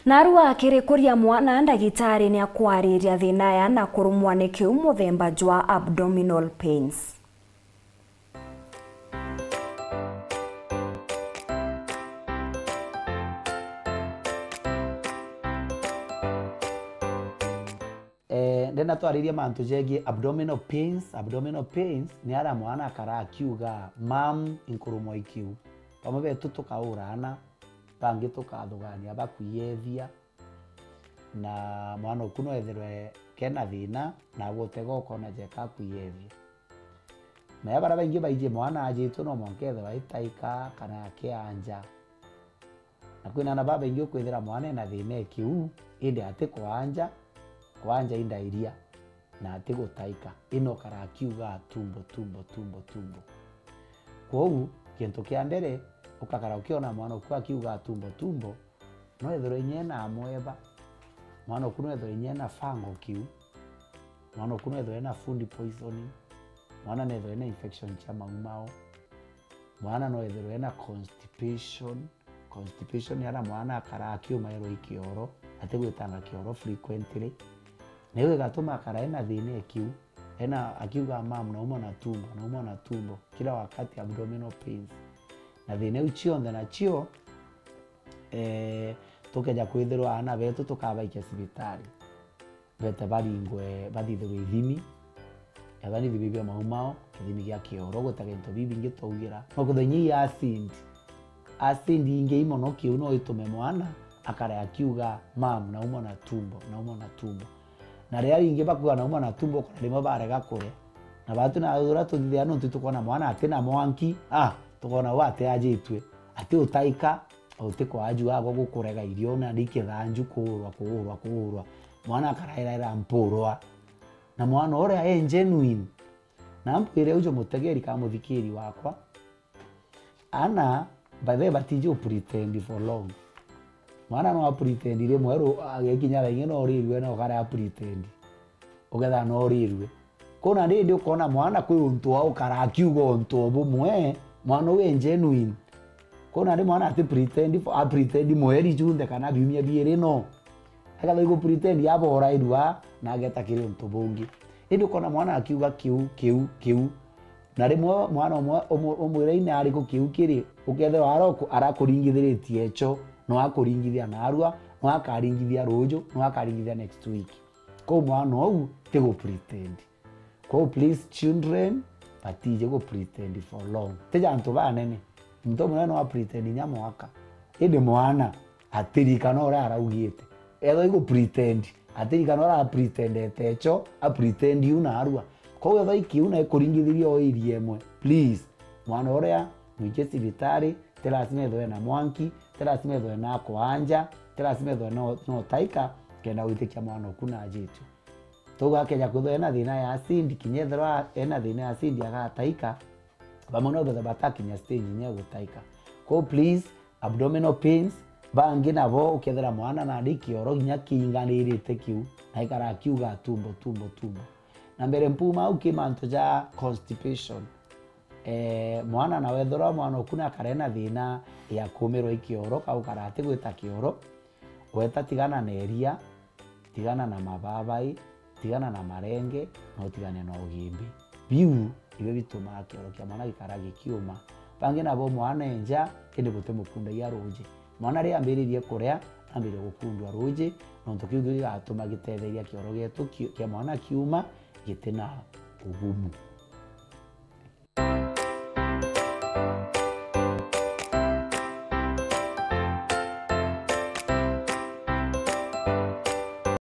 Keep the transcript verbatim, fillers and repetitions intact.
Narua akirikuria mwana, ndagitari ni akwariria thina ya na kurumwa ni kiu muthemba jwa abdominal pains. Eh, ndenda twaririe mantu jegie abdominal pains. Abdominal pains ni aria mwana akara akiuga, "Mam, inkurumwa ikiu." Bamwe betu tukaurana, bangi tukathugania bakwiyethia, na mwana uku no ethirwe kena thina, na gutega ukona jeka akwiyethia. Na ya baria baingi baiji mwana ajitwe no mwanka ethirwa itaika kana akianja. Na kwina ana babaingi ukwithira mwana ena thina ikiu, indi ati kwanja, kwanja indairia, na ati gutaika, ino kara akiuga, "Tumbo, tumbo, tumbo, tumbo." Kwou, kintu kia mbere, ukakara ukiona mwana uku akiuga, "Tumbo, tumbo," no ethirwe inya ena amweba. Mwana uku no ethirwe inya ena fungal kiu. Mwana uku no ethirwe ena food poisoning. Mwana no ethirwe ena infection cia maumao. Mwana no ethirwe ena constipation. Constipation ni aria mwana akara akiumairwa i kioro, atigwitanga kioro frequently. Na iu igatuma akara ena thina ya kiu. Ena akiuga, "Mam, naumwa na tumbo, naumwa na tumbo." Kila wakati abdominal pains. Na thina iu cionthe nacio, eh, tukeja kwithirwa aana betu tukabaikia cibitari. Bete baringwe, bathithirwe ithimi, ethwa ni ithimi bia maumao, kithimi gia kioro, gutega into bibingi twaugira. No kwithirwa inya i acid, acid ingi i mono kiu no itume mwana akare akiuga, "Mam, naumwa na tumbo, naumwa na tumbo." Na riria ringi bakuga, "Naumwa na tumbo," ukona rimwe barega kuria. Na batu na uria tuthithia nontu tukona mwana ati na mwanki, ah, tukona we ati ajitue, ati utaika, uti kwaju agwa gukurega irio, na ni kithanju kuurwa, kuurwa, kuurwa. Mwana akarairaira mpurwa. Na mwana uria e genuine. Na mpwire uju mutegeri ka muthikiri wakwa. Ana, by the way, batiji u pretend for long. Mwana no a pretend rimwe, ru-, agekinya raingi no urirue, no ukare a pretend. Uketha no urirue. Kuna rindi ukona mwana kwi untu wa ukara akiuga untu o bumwe, mwana uyu e genuine. Kuna ndi mwana ati pretend for, a pretend mweri junthe kana biumia biiri, no. Akethirwa igu pretend aborairua na ageta kiri untu bungi. Indi ukona mwana akiuga kiu, kiu, kiu. Na rimwe mwana umwe umu-, umwira ine ariku kiu kiri, ukethirwa aroku-, arakuringithiritie echo, no akuringithia narua, no akaringithia ruju, no akaringithia next week. Kou mwana ou ti gu pretend. Kou please children, batiji gu pretend for long. Ti ja antu banene. Muntu umunene no a pretend inya mwaka. Indi mwana atirikana uria araugite. Ethwa igu pretend, atirikana uria a pretendete echo, a pretend iu narua. Kou ethwa ikiu na ikuringithiria o area imwe, please, mwana uria mwije cibitari, ti lazima ethwe na mwanki, ti lazima ethwe na kwanja, ti lazima ethwe no, no taika, kenda gwitikia mwana uku na ajitwe. Twauga akeja kwithwa ena thina ya acid, kinya ethirwa ena thina ya acid agataika, bamwe no betha batakinya stage inya ya gutaika. Kou please, abdominal pains, bangi nabo ukethira mwana nandi kioro kinya kiinganirite kiu, na ikara akiuga tumbo, tumbo, tumbo. Na mbere mpuma au ki mantu ja constipation. Eh, mwana na wethirwa mwana uku nakare na thina ya kumirwa i kioro, ka gukara atigwita kioro, weta tigana na iria, tigana na mababai, tigana na marenge, na utigane na ugimbi. Biu nibio bitumaa kioro kia mwana gikara gikiuma. Bangi nabo mwana enja, indi butimukundagia ruuji. Mwana riria ambiririe kuria, nambirie gukundua ruuji, nontu kiu nikio gigatuma gitetheria kioro gietu ki-, kia mwana kiuma gitina ugumu.